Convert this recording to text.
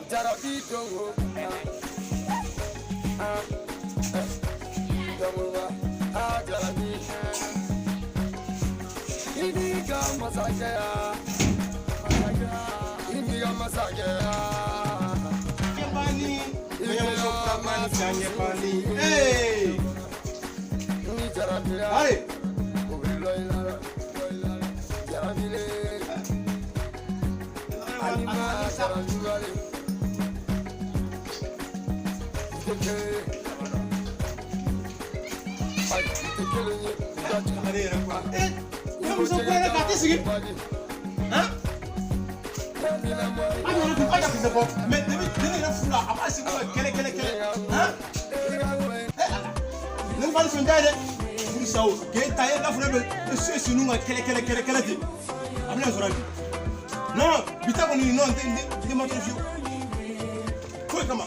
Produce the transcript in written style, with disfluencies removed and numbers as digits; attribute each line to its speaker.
Speaker 1: Jarabi dongo. Ah, ah, dongo, ah, jarabi. I n'i ka masakɛya, i n'i ka masakɛya.
Speaker 2: Ɲɛbani, kɔɲɔmuso kura ni ɲɛbani. Ee!
Speaker 1: Ni jarabira,
Speaker 2: Allez!
Speaker 1: o bɛ lɔ i la. Jarabile, alima jarabibale. I tɛ kelen ye. Ayi, i tɛ kelen ye. I ka ca.
Speaker 2: Ale yɛrɛ quoi. Eh! Kɔɲɔmuso kura yɛrɛ k'a tɛ sigi. Han? An yɛrɛ dun an ka kisɛ bɔ. Mais depuis ne yɛrɛ furu la, a b'a sigi ka kɛlɛ kɛlɛ kɛlɛ. Han? Eh Ala. Ne fa ni sɔn tɛ dɛ. Furu sa o. K'e ta e n'a fɔ ne bɛ so sinu ka kɛlɛ kɛlɛ kɛlɛ kɛlɛ ten. A bɛna sɔrɔ bi. Non, bi ta kɔni, non, n tɛ ma tɔrɔ fiyewu. Foyi kama.